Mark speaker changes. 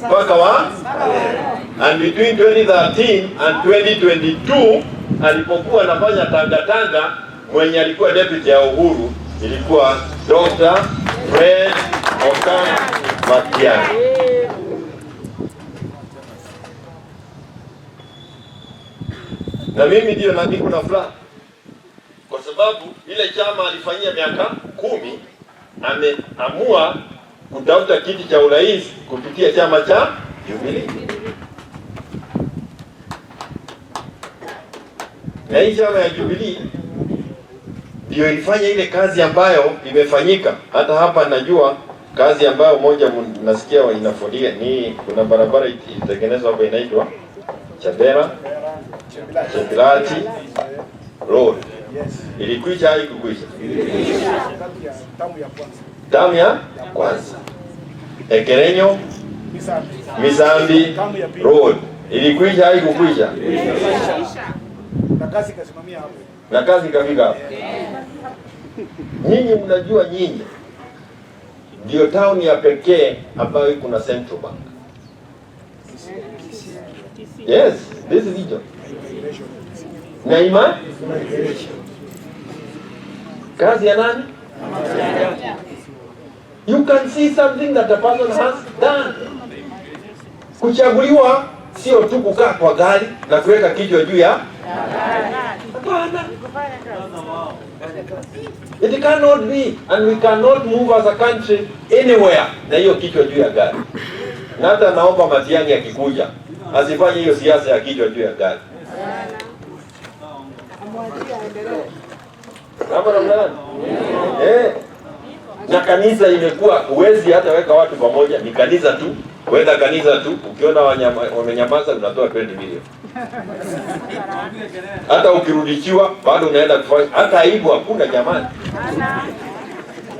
Speaker 1: Mpaka wa and between 2013 and 2022 alipokuwa anafanya tangatanga, mwenye alikuwa deputy ya Uhuru ilikuwa Dr. Fred Ocan Matiang'i. Na mimi ndio na niko na furaha kwa sababu ile chama alifanyia miaka 10, ameamua kutafuta kiti cha urais kupitia chama cha Jubilee. Na hii chama ya Jubilee ndio ilifanya ile kazi ambayo imefanyika. Hata hapa najua kazi ambayo moja nasikia inafulia ni kuna barabara ilitengenezwa hapa inaitwa Chabera Chebilati Road. Ilikwisha haikukwisha? Tamu ya kwanza. Ekerenyo Misambi Road ilikwisha haikukwisha?
Speaker 2: Na kazi ikasimamia hapo.
Speaker 1: Na kazi ikafika hapo. Nyinyi mnajua nyinyi ndio town ya pekee ambayo iko na Central Bank. Yes, this is region. Na ima kazi ya nani? You can see something that the person has done. Kuchaguliwa sio tu kukaa kwa gari na kuweka kichwa juu ya hapana. It cannot be, and we cannot move as a country anywhere na hiyo kichwa juu ya gari. Na hata naomba Matiang'i akikuja asifanye hiyo siasa ya kichwa juu ya gari. Hapo namna gani? Na kanisa imekuwa huwezi hata weka watu pamoja, ni kanisa tu. Kwenda kanisa tu, ukiona wamenyamaza unatoa 20 million. Hata ukirudishiwa bado unaenda kufanya, hata aibu hakuna jamani.